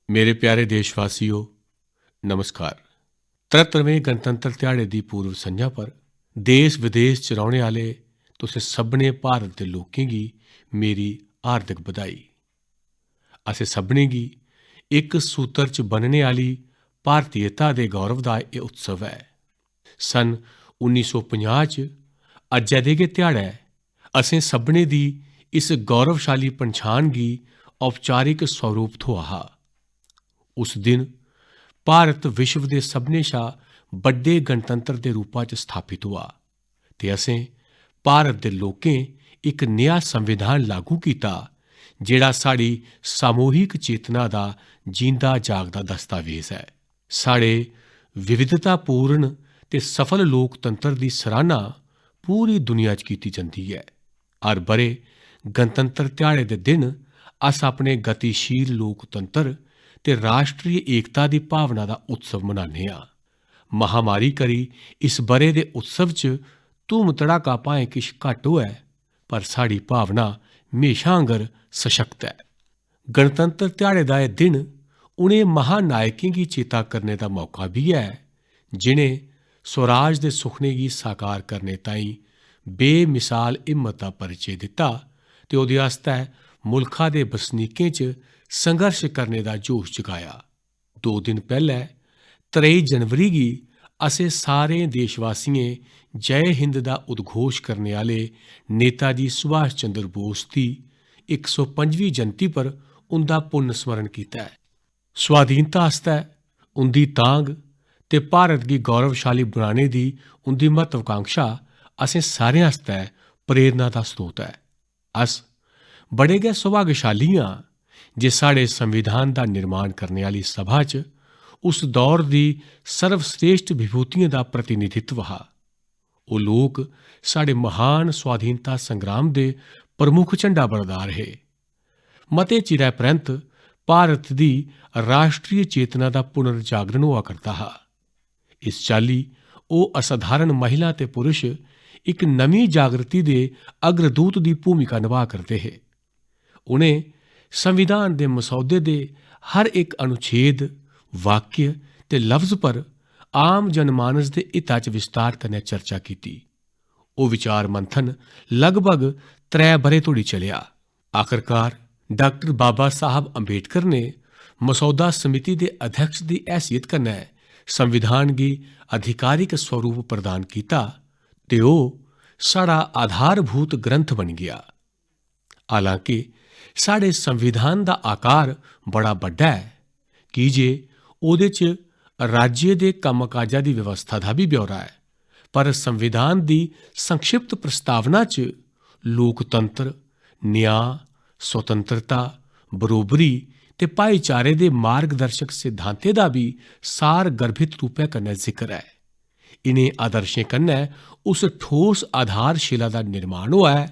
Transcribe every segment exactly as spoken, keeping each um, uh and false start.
मेरे प्यारे देशवासियो, नमस्कार। तरहत्तरमें गणतंत्र ध्याड़े दी पूर्व संझा पर देश विदेश च रौह्ने आह्ले तुसें सभनें भारत दे लोकें गी मेरी हार्दिक बधाई। असें सभनें गी इक सूतर च बन्नने आह्ली भारतीयता दे गौरव दा एह् उत्सव ऐ। सन उन्नी सौ पंजाह् च अज्जै दे गै ध्याड़ै असें सभनें दी इस गौरवशाली पंछान गी औपचारिक स्वरूप थ्होआ हा। उस दिन भारत विश्व दे सभनें शा बड्डे गणतंत्र दे रूपा च स्थापत होआ ते असें भारत दे लोकें इक नेहा संविधान लागू कीता, जेह्ड़ा साढ़ी सामूहिक चेतना दा जींदा जागदा दस्तावेज ऐ। साढ़े विविधतापूर्ण ते सफल लोकतंत्र दी सराह्ना पूरी दुनिया च कीती जंदी ऐ। हर ब'रे गणतंत्र ध्याड़े दे दिन अस अपने गतिशील लोकतंत्र ते राष्ट्री एकता दी भावना दा उत्सव मनान्ने आं। महामारी करी इस ब'रे दे उत्सव च धूम धड़ाका भाएं किश घट्ट होऐ, पर साढ़ी भावना म्हेशां आंगर सशक्त ऐ। गणतंत्र ध्याड़े दा एह् दिन उ'नें महानायकें गी चेता करने दा मौका बी ऐ, जि'नें स्वराज दे सुखने गी साकार करने ताईं बेमिसाल हिम्मत दा परिचे दित्ता ते ओह्दे आस्तै मुल्खा दे बसनीकें च संघर्श करने दा जोश जगाया। दो दिन पैह्लै, त्रेई जनवरी गी, असें सारें देशवासियें जय हिंद दा उद्घोश करने आह्ले नेताजी सुभाष चंद्र बोस दी इक सौ पंजमीं जयंती पर उं'दा पुन्न स्मरण कीता ऐ। स्वाधीनता आस्तै उं'दी तांघ ते भारत गी गौरवशाली बनाने दी उं'दी महत्वाकांक्षा असें सारें आस्तै प्रेरणा दा स्रोत ऐ। अस बड़े गै सौभाग्यशाली आं जे साढ़े संविधान दा निर्माण करने आह्ली सभा च उस दौर दी सर्वश्रेष्ठ विभूतियें दा प्रतिनिधित्व हा। ओह् लोक साढ़े महान स्वाधीनता संग्राम दे प्रमुख झंडा बरदार हे। मते चिरै परैंत भारत दी राष्ट्री चेतना दा पुनर्जागरण होआ करदा हा। इस चाल्ली ओह् असधारण महिला ते पुरुष इक नमीं जागृति दे अग्रदूत दी भूमिका नभाऽ करदे हे। उ'नें संविधान दे मसौदे दे हर इक अनुच्छेद, वाक्य ते लफ्ज पर आम जनमानस दे हिता च विस्तार कन्नै चर्चा कीती। ओह् विचार मंथन लगभग त्रै ब'रे धोड़ी चलेआ। आखरकार डाक्टर बाबा साहब अम्बेडकर ने मसौदा समिति दे अध्यक्ष दी हैसियत कन्नै संविधान गी आधिकारिक स्वरूप प्रदान कीता ते ओह् साढ़ा आधारभूत ग्रंथ बनी गेआ। हालांकि साढ़े संविधान दा आकार बड़ा बड्डा ऐ, की जे ओह्दे च राज्य दे कम्मकाजा दी व्यवस्था दा बी ब्यौरा ऐ, पर संविधान दी संक्षिप्त प्रस्तावना च लोकतंत्र, न्याऽ, स्वतंत्रता, बरोबरी ते भाईचारे दे मार्गदर्शक सिद्धांतें दा बी सार गर्भित रूपै कन्नै जिकर ऐ। इ'नें आदर्शें कन्नै उस ठोस आधारशिला दा निर्माण होआ ऐ,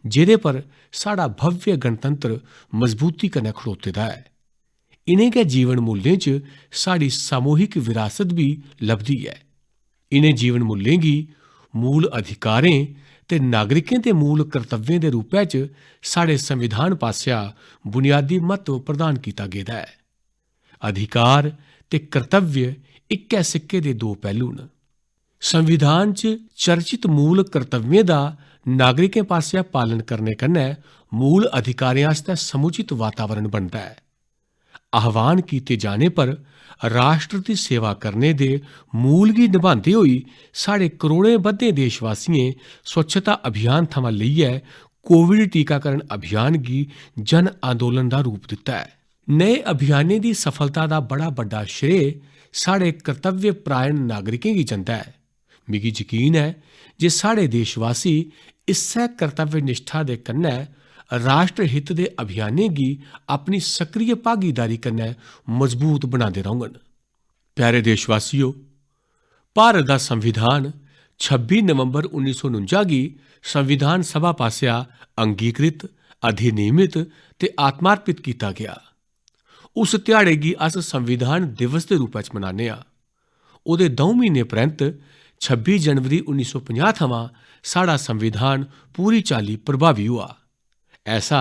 जेह्दे पर साढ़ा भव्य गणतंत्र मजबूती कन्नै खड़ोते दा ऐ। इ'नें गै जीवन मूल्यें च साढ़ी सामूहिक विरासत बी लभदी ऐ। इ'नें जीवन मूल्यें गी मूल अधिकारें ते नागरिकें दे मूल कर्तव्यें दे रूपै च साढ़े संविधान पासेआ बुनियादी म्हत्तव प्रदान कीता गेदा ऐ। अधिकार ते कर्तव्य इक्कै सिक्के दे दो पैह्लू न। संविधान च चर्चित मूल कर्तव्यें दा नागरिकें पासेआ पालन करने कन्नै मूल अधिकारें आस्तै समुचित वातावरण बनदा ऐ। आह्वान कीते जाने पर राष्ट्र दी सेवा करने दे मूल गी नभांदे होई साढ़े करोड़ें बद्धे देशवासियें स्वच्छता अभियान थमां लेइयै कोविड टीकाकरण अभियान गी जन आंदोलन दा रूप दित्ता ऐ। नए अभियानें दी सफलता दा बड़ा बड्डा श्रेय साढ़े कर्तव्य परायण नागरिकें गी जंदा ऐ। मिगी यकीन ऐ जे साढ़े देशवासी इस्सै कर्तव्य निष्ठा दे कन्नै राष्ट्र हित दे अभियानें गी अपनी सक्रिय भागीदारी कन्नै मजबूत बनांदे रौह्ङन। प्यारे देशवासियो, भारत दा संविधान छब्बी नवंबर उन्नी सौ नुंजा गी संविधान सभा पासेआ अंगीकृत, अधिनियमित ते आत्मार्पित कीता गेआ। उस ध्याड़े गी अस संविधान दिवस दे रूपै च मनान्ने आं। ओह्दे द'ऊं म्हीने परैंत छब्बी जनवरी उन्नी सौ पंजाह् थमां साढ़ा संविधान पूरी चाल्ली प्रभावी होआ। ऐसा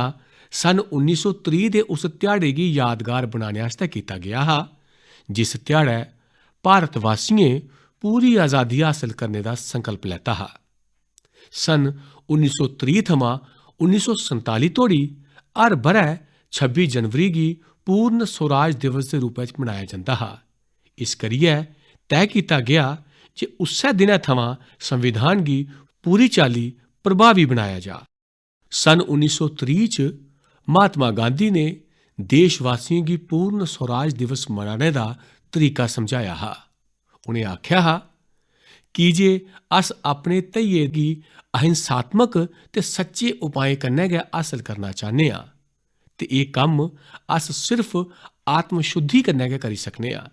सन उन्नी सौ त्रीह् दे उस ध्याड़े गी यादगार बनाने आस्तै कीता गेआ हा, जिस ध्याड़ै भारतवासियें पूरी आजादी हासल करने दा संकल्प लैता हा। सन उन्नी सौ त्रीह् थमां उन्नी सौ संताली धोड़ी हर ब'रै छब्बी जनवरी गी पूर्ण स्वराज दिवस दे रूपै च मनाया जंदा हा। इस करियै तय कीता गेआ जे उस्सै दिनै थमां संविधान गी पूरी चाल्ली प्रभावी बनाया जा। सन उन्नी सौ त्रीह् च महात्मा गांधी ने देशवासियें गी पूर्ण स्वराज दिवस मनाने दा तरीका समझाया हा। उ'नें आखेआ हा, "की जे अस अपने ध्येय गी अहिंसात्मक ते सच्चे उपाएं कन्नै गै हासल करना चाह्न्ने आं, ते एह् कम्म अस सिर्फ आत्मशुद्धि कन्नै गै करी सकने आं।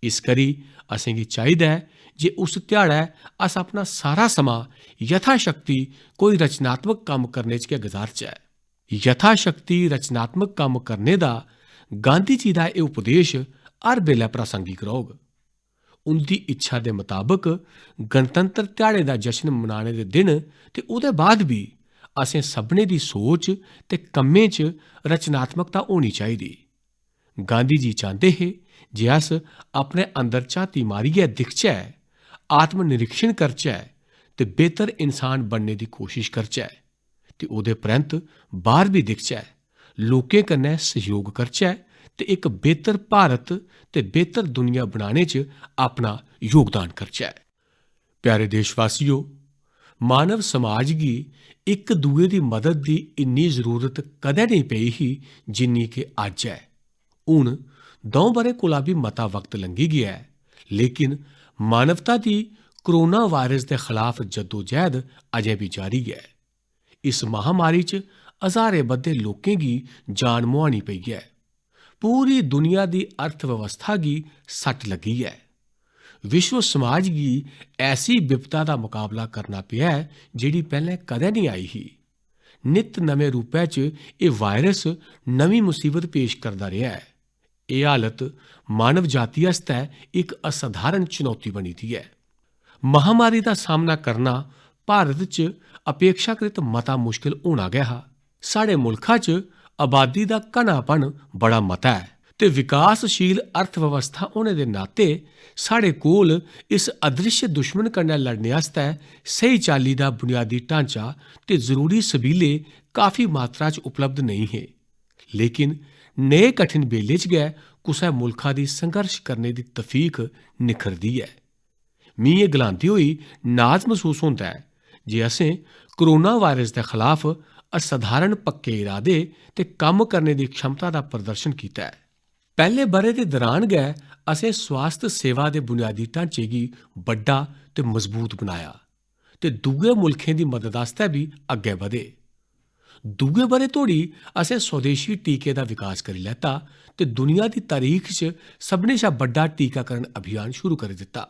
इस करी असेंगी चाहिदा ऐ जे उस ध्याड़ै अस अपना सारा समां यथाशक्ति कोई रचनात्मक कम्म करने च गै गजारचै।" यथाशक्ति रचनात्मक कम्म करने दा गांधी जी दा एह् उपदेश हर बेल्लै प्रासंगिक रौह्ग। उं'दी इच्छा दे मताबक गणतंत्र ध्याड़े दा जश्न मनाने दे दिन ते ओह्दे बाद बी असें सभनें दी सोच ते कम्में च रचनात्मकता होनी चाहिदी। गांधी जी चांह्दे हे जे अस अपने अंदर झाती मारियै दिखचै, आत्म निरीक्षण करचै ते बेहतर इंसान बनने दी कोशश करचै। ते ओह्दे परैंत बाह्र बी दिखचै, लोकें कन्नै सैह्योग करचै ते इक बेहतर भारत ते बेहतर दुनिया बनाने च अपना योगदान करचै। प्यारे देशवासियो, मानव समाज गी इक दूए दी मदद दी इन्नी जरूरत कदें नेईं पेई ही जिन्नी के अज्ज ऐ। हून द'ऊं ब'रें कोला बी मता वक्त लंघी गेआ ऐ, लेकिन मानवता दी कोरोना वायरस दे खलाफ जद्दोजहद अजें बी जारी ऐ। इस महामारी च हजारें बद्धे लोकें गी जान मुहानी पेई ऐ। पूरी दुनिया दी अर्थव्यवस्था गी सट्ट लग्गी ऐ। विश्व समाज गी ऐसी बिपता दा मकाबला करना पेआ ऐ जेह्ड़ी पैह्लें कदें नेईं आई ही। नित्त नमें रूपै च एह् वायरस नमीं मुसीबत पेश करदा रेहा ऐ। एह् हालत मानव जाति आस्तै इक असधारण चुनौती बनी दी ऐ। महामारी दा सामना करना भारत च अपेक्षाकृत मता मुश्कल होना गै हा। साढ़े मुल्खा च आबादी दा घनापन बड़ा मता ऐ ते विकासशील अर्थव्यवस्था होने दे नाते साढ़े कोल इस अदृश्य दुश्मन कन्नै लड़ने आस्तै स्हेई चाल्ली दा बुनियादी ढांचा ते जरूरी सबीले काफी मात्रा च उपलब्ध नेईं हे। लेकिन नेह् कठिन बेले च गै कुसै मुल्खा दी संघर्ष करने दी तफीक निखरदी ऐ। मी एह् गलांदे होई नाज मसूस होंदा ऐ जे असें कोरोना वायरस दे खलाफ असधारण पक्के इरादे ते कम्म करने दी क्षमता दा प्रदर्शन कीता ऐ। पैह्ले ब'रे दे दरान गै असें स्वास्थ सेवा दे बुनियादी ढांचे गी बड्डा ते मजबूत बनाया ते दूए मुल्खें दी मदद आस्तै बी अग्गें बधे। दूए ब'रे धोड़ी असें स्वदेशी टीके दा विकास करी लैता ते दुनिया दी तारीख च सभनें शा बड्डा टीकाकरण अभियान शुरू करी दित्ता।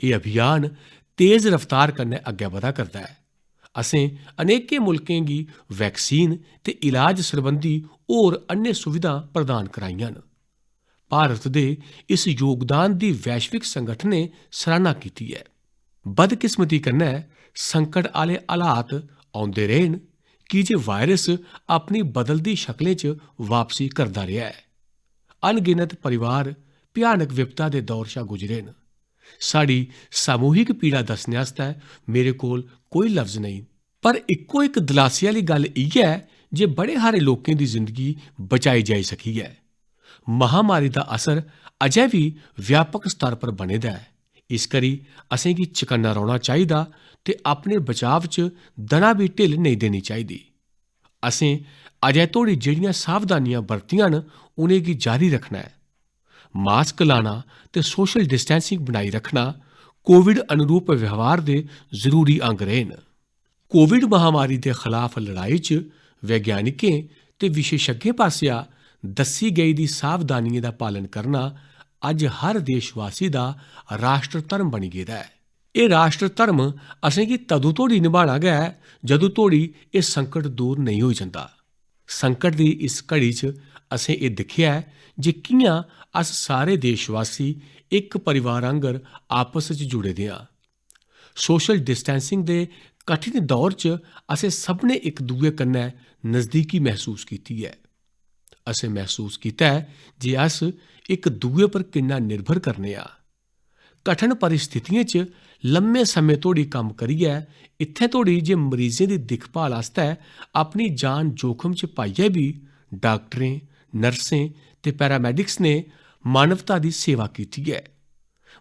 एह् अभियान तेज रफ्तार कन्नै अग्गें बधा करदा ऐ। असें अनेकें मुल्कें गी वैक्सीन ते इलाज सरबंधी होर अन्य सुविधां प्रदान कराइयां न। भारत दे इस योगदान दी वैश्विक संगठनें सराह्ना कीती ऐ। बदकिस्मती कन्नै संकट आह्ले हालात औंदे रेह् न, की जे वायरस अपनी बदलदी शक्लें च वापसी करदा रेहा ऐ। अनगिनत परिवार भयानक विपदा दे दौर शा गुजरे न। साढ़ी सामूहिक पीड़ा दस्सने आस्तै मेरे कोल कोई लफ्ज नेईं, पर इक्को इक दलासे आह्ली गल्ल इ'यै ऐ जे बड़े हारे लोकें दी जिंदगी बचाई जाई सकी ऐ। महामारी दा असर अजें बी व्यापक स्तर पर बने दा ऐ। इस करी असेंगी चकन्ना रौह्ना चाहिदा ते अपने बचाव च दना बी ढिल्ल नेईं देनी चाहिदी। असें अजें धोड़ी जेह्ड़ियां सावधानियां बरतियां न, उ'नेंगी जारी रक्खना ऐ। मास्क लाना ते सोशल डिस्टेंसिंग बनाई रक्खना कोविड अनुरूप व्यवहार दे जरूरी अंग रेह् न। कोविड महामारी दे खलाफ लड़ाई च वैज्ञानिकें ते विशेषज्ञें पासेआ दस्सी गेई दी सावधानियें दा पालन करना अज्ज हर देशवासी दा राष्ट्र धर्म बनी गेदा ऐ। एह् राष्ट्र धर्म असेंगी तदूं धोड़ी निभाना गै ऐ, जदूं धोड़ी एह् संकट दूर नेईं होई जंदा। संकट दी इस घड़ी च असें एह् दिक्खेआ ऐ जे कि'यां अस सारे देशवासी इक परिवार आंगर आपस च जुड़े दे आं। सोशल डिस्टेंसिंग दे कठिन दौर च असें सभनें इक दुए कन्नै नजदीकी मसूस कीती ऐ। असें मसूस कीता ऐ जे अस इक दुए पर किन्ना निर्भर करने आं। कठिन परिस्थितियें च लम्मे समें धोड़ी कम्म करियै इत्थें धोड़ी जे मरीजें दी दिक्खभाल आस्तै अपनी जान जोखम च पाइयै बी डाक्टरें, नर्सें ते पैरामेडिक्स ने मानवता दी सेवा कीती ऐ।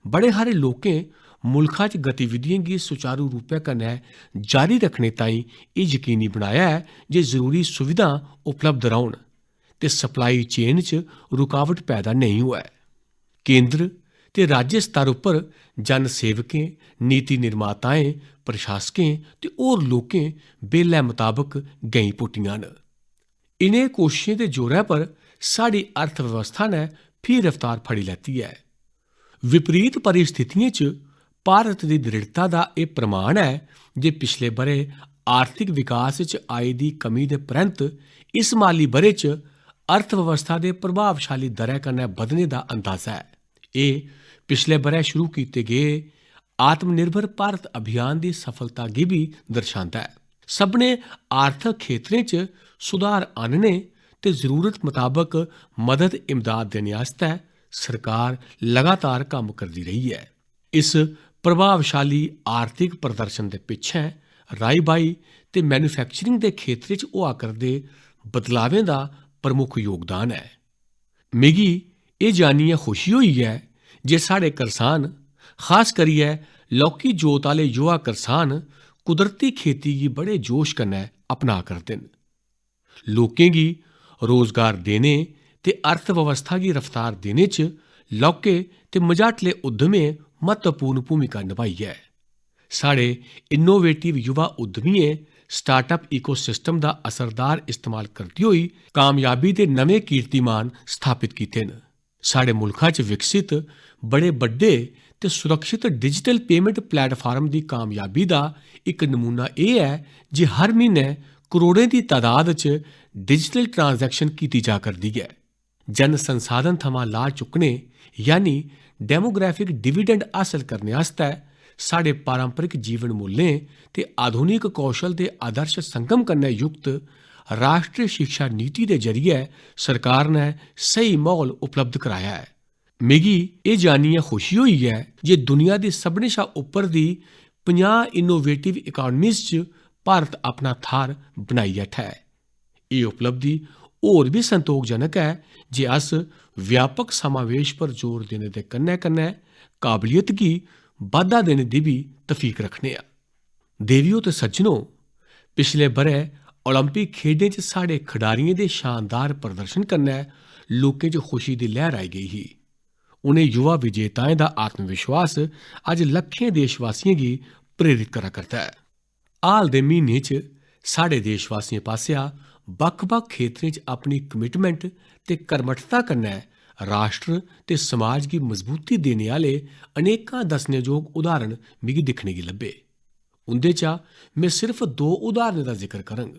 बड़े हारे लोकें मुल्खा च गतिविधियें गी सुचारू रूपै कन्नै जारी रक्खने ताईं एह् यकीनी बनाया ऐ जे जरूरी सुविधां उपलब्ध रौह्न ते सप्लाई चेन च रुकावट पैदा नेईं होऐ। केंद्र ते राज्य स्तर उप्पर जन सेवकें, नीति निर्माताएं, प्रशासकें ते होर लोकें बेल्लै मताबक गैईं पुट्टियां न। इ'नें कोशशें दे जोरै पर साढ़ी अर्थव्यवस्था ने फ्ही रफ्तार फड़ी लैती ऐ। विपरीत परिस्थितियें च भारत दी दृढ़ता दा एह् प्रमाण ऐ जे पिछले ब'रे आर्थिक विकास च आई दी कमी दे परैंत्त इस माली ब'रे च अर्थव्यवस्था दे प्रभावशाली दरै कन्नै बधने दा अंदाजा ऐ। एह् पिछले ब'रै शुरू कीते गे आत्मनिर्भर भारत अभियान दी सफलता गी बी दर्शांदा ऐ। सभनें आर्थक खेतरें च सुधार आह्नने ते जरूरत मताबक मदद इमदाद देने आस्तै सरकार लगातार कम्म करदी रेही ऐ। इस प्रभावशाली आर्थिक प्रदर्शन दे पिच्छें राई-बाई ते मैन्युफैक्चरिंग दे खेतरे च होआ करदे बदलावें दा प्रमुख योगदान ऐ। मिगी एह् जानियै खुशी होई ऐ जे साढ़े करसान, खास करियै लौह्की जोत आह्ले युवा करसान, कुदरती खेती गी बड़े जोश कन्नै अपना करदे न। लोकें गी रोजगार देने ते अर्थव्यवस्था गी रफ्तार देने च लौह्के ते मझाटले उद्यमें म्हत्तवपूर्ण भूमिका नभाई ऐ। साढ़े इनोवेटिव युवा उद्यमियें स्टार्टअप इकोसिस्टम दा असरदार इस्तेमाल करदे होई कामयाबी दे नमें कीर्तिमान स्थापत कीते न। साढ़े मुल्खा च विकसित बड़े बड्डे ते सुरक्षित डिजिटल पेमेंट प्लेटफार्म दी कामयाबी दा इक नमूना एह् ऐ जे हर म्हीनै करोड़ें दी तादाद च डिजिटल ट्रांजैक्शन कीती जा करदी ऐ। जन संसाधन थमां लाह् चुक्कने, यानी डेमोग्राफिक डिविडेंड हासल करने आस्तै साढ़े पारंपरिक जीवन मुल्लें ते आधुनिक कौशल दे आदर्श संगम कन्नै युक्त राष्ट्री शिक्षा नीति दे जरिए सरकार ने स्हेई म्हौल उपलब्ध कराया ऐ। मिगी एह् जानियै खुशी होई ऐ जे दुनिया दी सभनें शा उप्पर दी पंजाह् इनोवेटिव इकानमीज च भारत अपना थाह्र बनाई बैठा ऐ। एह् उपलब्धि होर बी संतोखजनक ऐ जे अस व्यापक समावेश पर जोर देने दे कन्नै-कन्नै काबलियत गी बाद्धा देने दी बी तफीक रक्खने आं। देवियो ते सज्जनो, पिछले ब'रै ओलंपिक खेढें च साढ़े खडारियें दे शानदार प्रदर्शन कन्नै लोकें च खुशी दी लैह्र आई गेई ही। उ'नें युवा विजेताएं दा आत्मविश्वास अज्ज लक्खें देशवासियें गी प्रेरित करा करदा ऐ। हाल दे म्हीनें च साढ़े देशवासियें पासेआ बक्ख-बक्ख खेतरें च अपनी कमिटमेंट ते कर्मठता कन्नै राष्ट्र ते समाज गी मजबूती देने आह्ले अनेकां दस्सनेजोग उदाहरण मिगी दिक्खने गी लब्भे। उं'दे चा में सिर्फ दो उदाहरणें दा जिक्र करङ।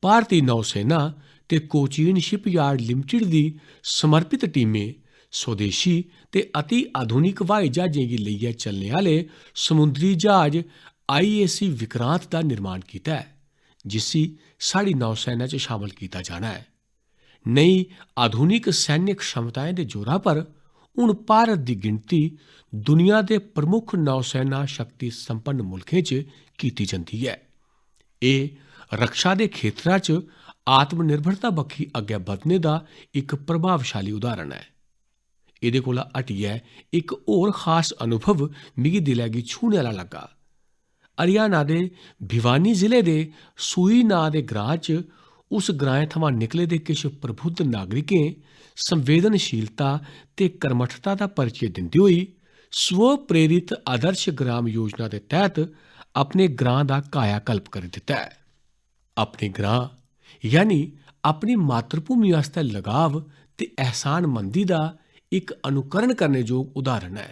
भारती नौसेना ते कोचीन शिपयार्ड लिमिटेड दी समर्पित टीमें स्वदेशी ते अति आधुनिक ब्हाई ज्हाजें गी लेइयै चलने आह्ले समुंदरी ज्हाज आईएसी विक्रांत दा निर्माण कीता ऐ, जिसी साढ़ी नौसेना च शामल कीता जाना ऐ। नई आधुनिक सैन्य क्षमताएं दे जोरा पर हून भारत दी गिनती दुनिया दे प्रमुख नौसेना शक्ति संपन्न मुल्खें च कीती जंदी ऐ। एह् रक्षा दे खेतरा च आत्मनिर्भरता बक्खी अग्गै बधने दा इक प्रभावशाली उदाहरण ऐ। एह्दे कोला हटियै इक होर खास अनुभव मिगी दिलै गी छूह्ने आह्ला लग्गा। हरियाणा दे भिवानी जिले दे सूई नांऽ दे ग्रां च उस ग्राएं थमां निकले दे किश प्रबुद्ध नागरिकें संवेदनशीलता ते कर्मठता दा परिचय दिंदे होई स्व प्रेरित आदर्श ग्राम योजना दे तैह्त अपने ग्रां दा कायाकल्प करी दित्ता ऐ। अपने ग्रां, यानी अपनी मातृभूमि आस्तै लगाव ते एहसानमंदी दा इक अनुकरण करने जोग उदाहरण ऐ।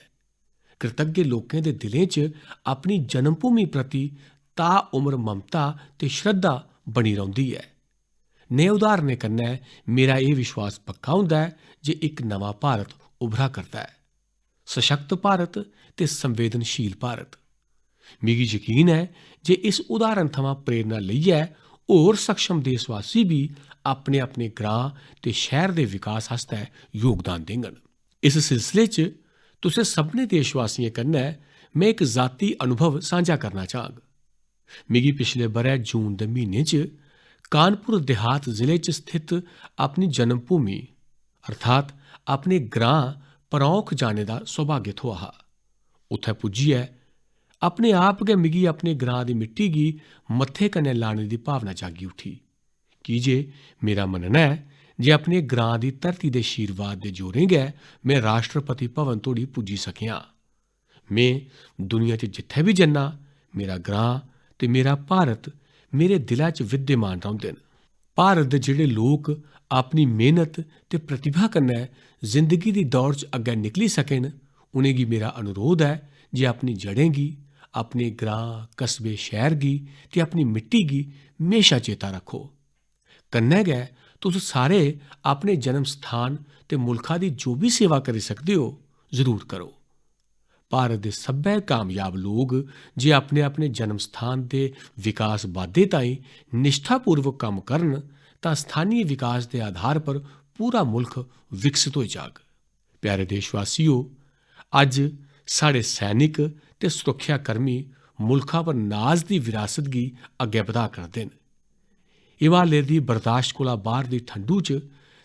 कृतज्ञ लोकें दे दिलें च अपनी जन्मभूमि प्रति ताउम्र ममता ते श्रद्धा बनी रौंह्दी ऐ। नेह् उदाहरणें कन्नै मेरा एह् विश्वास पक्का होंदा ऐ जे इक नमां भारत उभरा करदा ऐ। सशक्त भारत ते संवेदनशील भारत। मिगी यकीन ऐ जे इस उदाहरण थमां प्रेरणा लेइयै होर सक्षम देशवासी बी अपने-अपने ग्रां ते शैह्र दे विकास आस्तै योगदान देङन। इस सिलसिले च तुसें सभनें देशवासियें कन्नै में इक जाती अनुभव सांझा करना चाह्ङ। मिगी पिछले ब'रै जून दे म्हीने च कानपुर देहात जिले च स्थित अपनी जन्मभूमि अर्थात अपने ग्रां परौख जाने दा सौभाग्य थ्होआ हा। उत्थै पुज्जियै अपने आप गै मिगी अपने ग्रां दी मिट्टी गी मत्थे कन्नै लाने दी भावना जागी उठी, की जे मेरा मन्नना ऐ जे अपने ग्रां दी धरती दे शीरवाद दे जोरें गै में राष्ट्रपति भवन धोड़ी पुज्जी सकेआं। में दुनिया च जित्थै बी जन्ना, मेरा ग्रां ते मेरा भारत मेरे दिला च विद्यमान रौंह्दे न। भारत दे जेह्ड़े लोक अपनी मेहनत ते प्रतिभा कन्नै जिंदगी दी दौड़ च अग्गै निकली सके न, उ'नेंगी मेरा अनुरोध ऐ जे अपनी जड़ें गी, अपने ग्रां, कस्बे, शैह्र गी ते अपनी मिट्टी गी म्हेशा चेता रक्खो। कन्नै गै तुस सारे अपने जन्म स्थान ते मुल्खा दी जो बी सेवा करी सकदे ओ, जरूर करो। भारत दे सब्भै कामयाब लोक जे अपने-अपने जन्म स्थान दे विकास बाद्धे ताईं निश्ठापूर्वक कम्म करन, तां स्थानीय विकास दे आधार पर पूरा मुल्ख विकसित होई जाग। प्यारे देशवासियो, अज्ज साढ़े सैनिक ते सुरक्षाकर्मी मुल्खा पर नाज दी विरासत गी अग्गै बधा करदे न। हिमालय दी बर्दाश्त कोला बाहर दी ठंडू च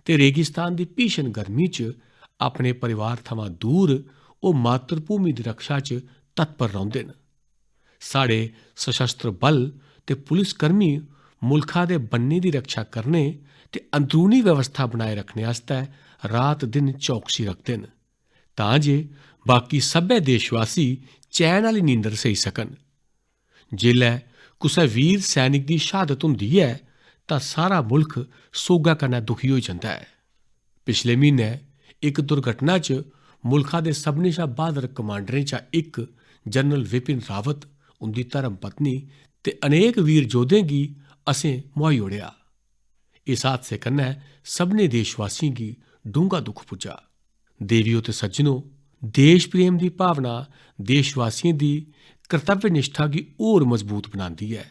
ते रेगिस्तान दी भीषण गर्मी च अपने परिवार थमां दूर ओह् मातृभूमि दी रक्षा च तत्पर रौंह्दे न। साढ़े सशस्त्र बल ते पुलिसकर्मी मुल्खा दे बन्ने दी रक्षा करने ते अंदरूनी व्यवस्था बनाए रखने आस्तै रात-दिन चौकसी रखदे न, तां जे बाकी सब्भै देशवासी चैन आह्ली नींदर सेई सकन। जेल्लै कुसै वीर सैनिक दी शहादत होंदी ऐ, तां सारा मुल्ख सोगा कन्नै दुखी होई जंदा ऐ। पिछले म्हीनै इक दुर्घटना च मुल्खा दे सभनें शा बहादर कमांडरें चा इक जनरल विपिन रावत, उं'दी धर्म पत्नी ते अनेक वीर योधें गी असें मुहाई ओड़ेआ। इस हादसे कन्नै सभनें देशवासियें गी डूंह्गा दुख पुज्जा। देवियो ते सज्जनो, देश प्रेम दी भावना देशवासियें दी कर्तव्य निष्ठा गी होर मजबूत बनांदी ऐ।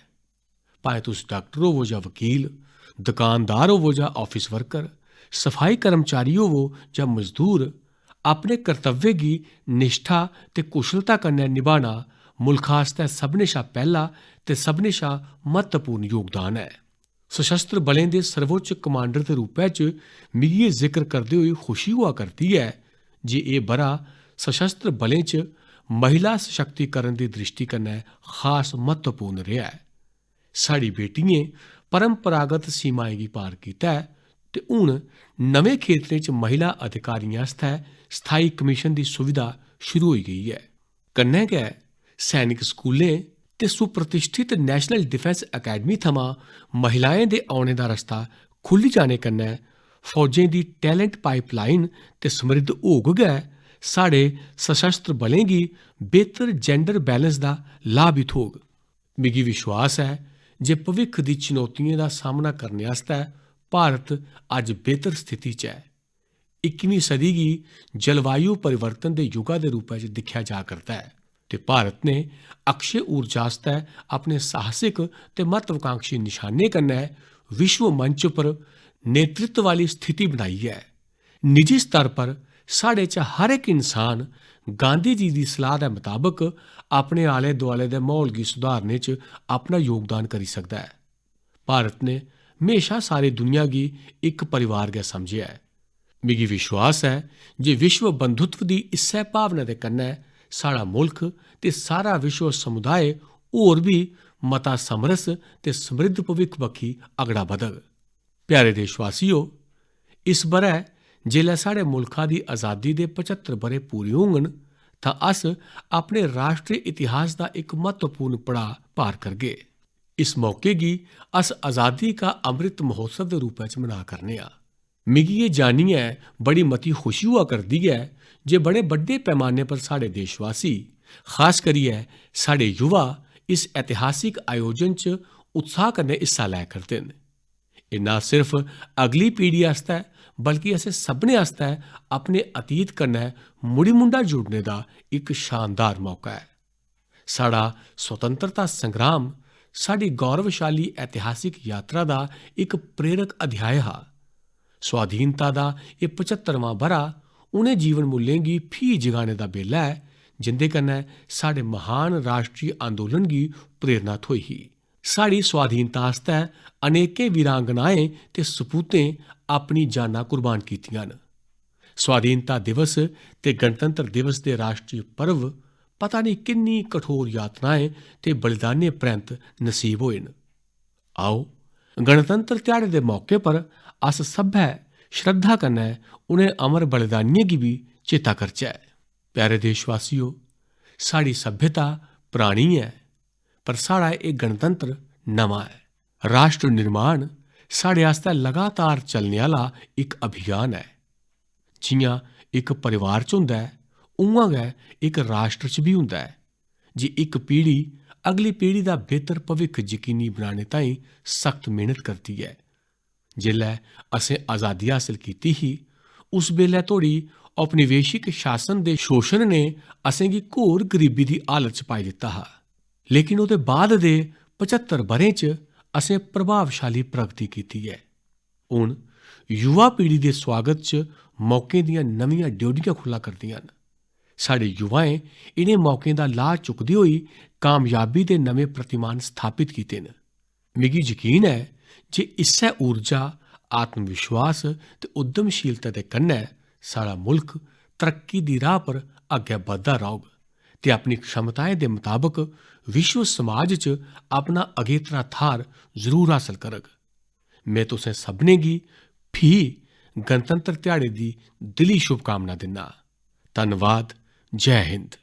भाएं तुस डाक्टर होवो जां वकील, दुकानदार होवो जां office worker, सफाई कर्मचारी होवो जां मजदूर, अपने कर्तव्य गी निष्ठा ते कुशलता कन्नै निभाना मुल्खा आस्तै सभनें शा पैह्ला ते सभनें शा म्हत्तवपूर्ण योगदान ऐ। सशस्त्र बलें दे सर्वोच्च कमांडर दे रूपै च मिगी एह् जिकर करदे होई खुशी होआ करदी ऐ जे एह् ब'रा सशस्त्र बलें च महिला सशक्तिकरण दी द्रिश्टी कन्नै खास म्हत्तवपूर्ण रेहा ऐ। साढ़ी बेटियें परंपरागत सीमाएं गी पार कीता ऐ ते हून नमें खेतरें च महिला अधिकारियें आस्तै स्थायी कमीशन दी सुविधा शुरू होई गेई ऐ। कन्नै गै सैनिक स्कूलें ते सुप्रतिश्ठित National Defence Academy थमां महिलाएं दे औने दा रस्ता खु'ल्ली जाने कन्नै फौजें दी talent pipeline ते समृद्ध होग गै, साढ़े सशस्त्र बलें गी बेहतर gender balance दा लाभ बी थ्होग। मिगी विश्वास ऐ जे भविक्ख दी चुनौतियें दा सामना करने आस्तै भारत अज्ज बेहतर स्थिति च ऐ। इक्कीमीं सदी गी जलवायु परिवर्तन दे युगा दे रूपै च दिक्खेआ जा करदा ऐ ते भारत ने अक्षय ऊर्जा आस्तै अपने साहसिक ते महत्वाकांक्षी निशाने कन्नै विश्व मंच पर नेतृत्व आह्ली स्थिति बनाई ऐ। निजी स्तर पर साढ़े च हर इक इंसान गांधी जी दी सलाह दे मताबक अपने आले-दुआले दे म्हौल गी सुधारने च अपना योगदान करी सकदा ऐ। भारत ने म्हेशा सारी दुनिया गी इक परिवार गै समझेआ ऐ। मिगी विश्वास ऐ जे विश्व बंधुत्व दी इस्सै भावना दे कन्नै साढ़ा मुल्ख ते सारा विश्व समुदाय होर बी मता समरस ते समृद्ध भविक्ख बक्खी अगड़ा बधग। प्यारे देशवासियो, इस ब'रै जेल्लै साढ़े मुल्खा दी अजादी दे पचत्तर ब'रे पूरे होङन, तां अस अपने राश्ट्री इतिहास दा इक म्हत्तवपूर्ण पड़ाऽ पार करगे। इस मौके गी अस अजादी का अमृत महोत्सव दे रूपै च मना करने आं। मिगी एह् जानियै बड़ी मती खुशी होआ करदी ऐ जे बड़े बड्डे पैमाने पर साढ़े देशवासी, खास करियै साढ़े युवा, इस ऐतिहासिक आयोजन च उत्साह कन्नै हिस्सा लै करदे न। एह् ना सिर्फ अगली पीढ़ी आस्तै, बल्कि असें सभनें आस्तै अपने अतीत कन्नै मुड़ी-मुंढा जुड़ने दा इक शानदार मौका ऐ। साढ़ा स्वतंत्रता संग्राम साढ़ी गौरवशाली ऐतिहासिक यात्रा दा इक प्रेरक अध्याय हा। स्वाधीनता दा एह् पचत्तरवां ब'रा उ'नें जीवन मूल्यें गी फ्ही जगाने दा बेल्ला ऐ, जिं'दे कन्नै साढ़े महान राश्ट्री आंदोलन गी प्रेरणा थ्होई ही। साढ़ी स्वाधीनता आस्तै अनेकें वीरांगनाएं ते सपूतें अपनी जानां कुर्बान कीतियां न। स्वाधीनता दिवस ते गणतंत्र दिवस दे राश्ट्री पर्व पता नेईं किन्नी कठोर यातनाएं ते बलिदानें परैंत नसीब होए न। आओ, गणतंत्र ध्याड़े दे मौके पर अस सब्भै श्रद्धा कन्नै उ'नें अमर बलिदानियें गी बी चेता करचै। प्यारे देशवासियो, साढ़ी सभ्यता परानी ऐ, पर साढ़ा एह् गणतंत्र नमां ऐ। राष्ट्र निर्माण साढ़े आस्तै लगातार चलने आह्ला इक अभियान ऐ। जि'यां इक परिवार च होंदा ऐ, उ'आं गै इक राष्ट्र च बी होंदा ऐ जे इक पीढ़ी अगली पीढ़ी दा बेहतर भविक्ख यकीनी बनाने ताईं सख्त मेहनत करदी ऐ। जिसलै असें आजादी हासल कीती ही, उस बेल्लै धोड़ी औपनिवेशिक शासन दे शोषण ने असेंगी घोर गरीबी दी हालत च पाई दित्ता हा। लेकिन ओह्दे बाद दे पचत्तर ब'रें च असें प्रभावशाली प्रगति कीती ऐ। हून युवा पीढ़ी दे स्वागत च मौकें दियां नमियां ड्योढ़ियां खु'ल्ला करदियां न। साढ़े युवाएं इ'नें मौकें दा लाह् चुकदे होई कामयाबी दे नमें प्रतिमान स्थापत कीते न। मिगी यकीन ऐ जे इस्सै ऊर्जा, आत्मविश्वास ते उद्यमशीलता दे कन्नै साढ़ा मुल्क तरक्की दी राह पर अग्गै बधदा रौह्ग ते अपनी क्षमताएं दे मताबक विश्व समाज च अपना अगेतरा थाह्र जरूर हासल करग। में तुसें सभनें गी फ्ही गणतंत्र ध्याड़े दी दिली शुभकामना दिन्ना। धन्नवाद। जय हिंद।